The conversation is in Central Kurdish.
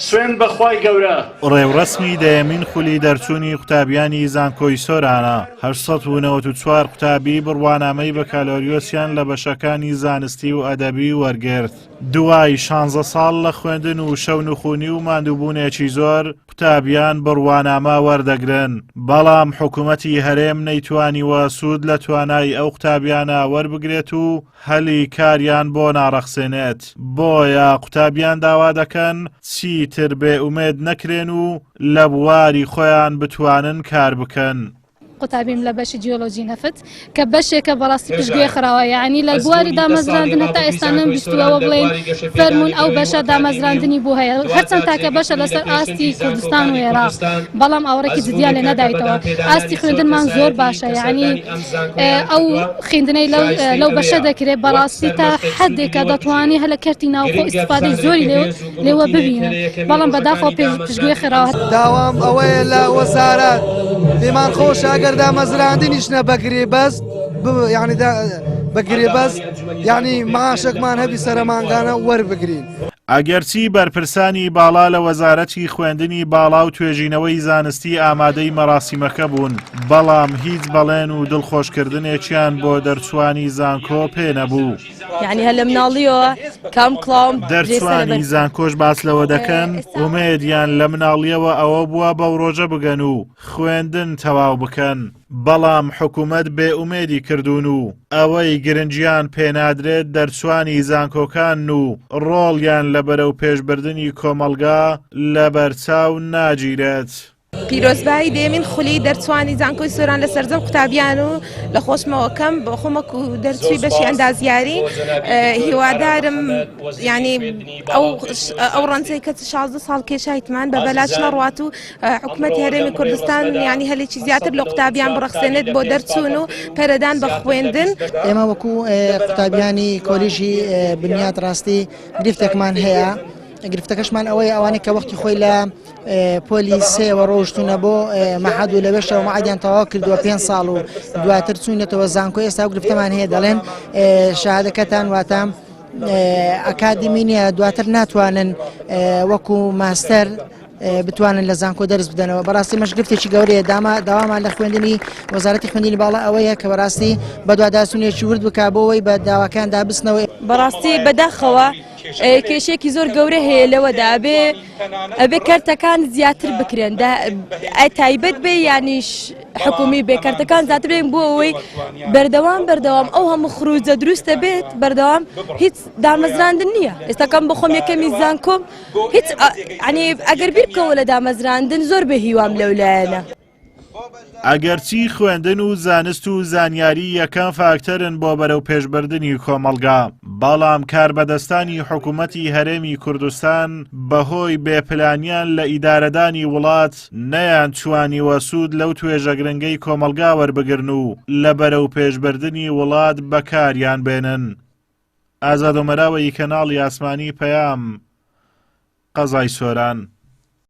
سوێند بە خوای گەورە. ڕێوڕەسمی دەیەمین خولی دەرچوونی قوتابیانی زانکۆی سۆرانە، 894 قوتابی بڕوانامەی بەکالۆریۆسیان لە بەشەکانی زانستی و ئەدەبی وەرگرت. دوای شانزە ساڵ لە خوێندن و شەونخونی و ماندووبوونێکی زۆر، قوتابیان بڕوانامە وەردەگرن، بەڵام حکومەتی هەرێم نەیتوانیوە سوود لە توانای ئەو قوتابیانە وەربگرێت و هەلی کاریان بۆ ناڕەخسێنێت، بۆیە قوتابیان داوا دەکەن چیتر بێ ئومێد نەکرێن و لە بواری خۆیان بتوانن کار بکەن. قوتابیم لە بەشی جیۆلۆجی نەفت کە بەشێکە بەڕاستی پشتگوێ خراوە یعنی لە بواری دامەزراندن هەتا ئێستا نەمبیستووەوە بڵێن فەرموون ئەو بەشە دامەزراندنی بۆ هەیە هەرچەند تاکە بەشە لەسەر ئاستی کوردستان و عێراق بەڵام ئاوڕێکی جدیان لێ نەدایتەوە ئاستی خوێندنمان زۆر باشە یعنی ئەو خوێندنەی لەو بەشە دەکرێت بەڕاستی تا حدێکە دەتوانانی هەلە کەرتی ناوخۆ ئیسفادەی زۆری لێ لێوە ببینن بەڵام بەداخەوە پشتگوێ خراوە. داوام ئەوەیە لە وەزارەت پێمان خۆشە ئەگەر دامەزراندنیش نە بەگرێبەست یعنی بەگرێبەست یعنی معاشێکمان هەبی سەرەمانگانە وەربگرین. ئەگەرچی بەرپرسانی باڵا لە وەزارەتی خوێندنی باڵا و توێژینەوەی زانستی ئامادەی مەراسیمەکە بوون، بەڵام هیچ بەڵێن و دڵخۆشکردنێکیان بۆ دەرچووانی زانکۆ پێ نەبوو. یعنی هەر لە مناڵیەوە کام کڵاوم دەرچوانی زانکۆش باس لەوە دەکەن ئومێدیان لە مناڵیەوە ئەوە بووە بەو ڕۆژە بگەن و خوێندن تەواو بکەن بەڵام حکوومەت بێ ئومێدی کردوون و ئەوەی گرنگیان پێنادرێت دەرچوانی زانکۆکان و ڕۆڵیان لە بەرەو پێشبردنی کۆمەڵگا لەبەرچاو ناگیرێت. پیرۆزبایی دەیەمین خولی دەرچوانی زانکۆی سۆران لە سەرجەم قوتابیان و لە خۆشمەوە کەم بۆ خۆم وەکو دەرچووی بەشی ئەندازیاری هیوادارم ینی ئەو ئەو ڕەنجەی کە 16 ساڵ کێشایتمان بە بەلاش نەڕوات و حکوومەت هەرێمی کوردستان ینی هەلێکی زیاتر لە قوتابیان بڕەخسێنێت بۆ دەرچوون و پەرەدان بە خوێندن. ئێمە وەکو قوتابیانی کۆلیژی بنیات ڕاستی گرفتێکمان هەیە گرفتەکەشمان ئەوەیە ئەوانەی کە وەختی خۆی لە پۆلی سێوە ڕۆشتونە بۆ مەعهد و لەوێشەوە مەعهدیان تەواو کردووە پێ ساڵ و دواتر چوونەتەوە زانکۆ ئێستا و گرفتەمان هەیە دەڵێن شەهادەکەتان واتە ئەکادیمی نییە دواتر ناتوانن وەکو ماستەر بتوانن لە زانکۆ دەرس بدەنەوە بەڕاستی مەش گرفتێکی گەورەیە داما داوامان لە خوێندنی وەزارەتی خوێندنی باڵا ئەوەیە کە بەڕاستی بەدواداچوونێکی ورد بک بۆ ئەوەی بە داواکاندا بچنەوە. بەڕاستی بەداخەوە کێشەیەکی زۆر گەورە هەیە لەوەدا ئەبێ ئەبێ کەرتەکان زیاتر بکرێن تایبەت بێ یانیش حکومی بێ کەرتەکان زیاتر بێن بۆ ئەوەی بەردەوام بەردەوام ئەو هەموو خروجە دروستە بێت بەردەوام هیچ دامەزراندن نییە ئێستاکەم بخۆم یەکەمی زانکۆم هیچ ئەنی ئەگەر بیر بکەوە لە دامەزراندن زۆر بە هیوام لەو لایەنە. ئەگەرچی خوێندن و زانست و زانیاری یەکەم فاکتەرن بۆ بەرەوپێشبردنی کۆمەڵگا، بەڵام کاربەدەستانی حکومەتی هەرێمی کوردستان بەهۆی بێ پلانیان لە ئیدارەدانی وڵات نەیانتوانیوە سوود لەو توێژە گرنگەی کۆمەڵگا وەربگرن و لە بەرەوپێشبردنی وڵات بەکاریان بێنن. ئازاد ئۆمەراوەیی کەناڵی ئاسمانی پەیام، قەزای سۆران.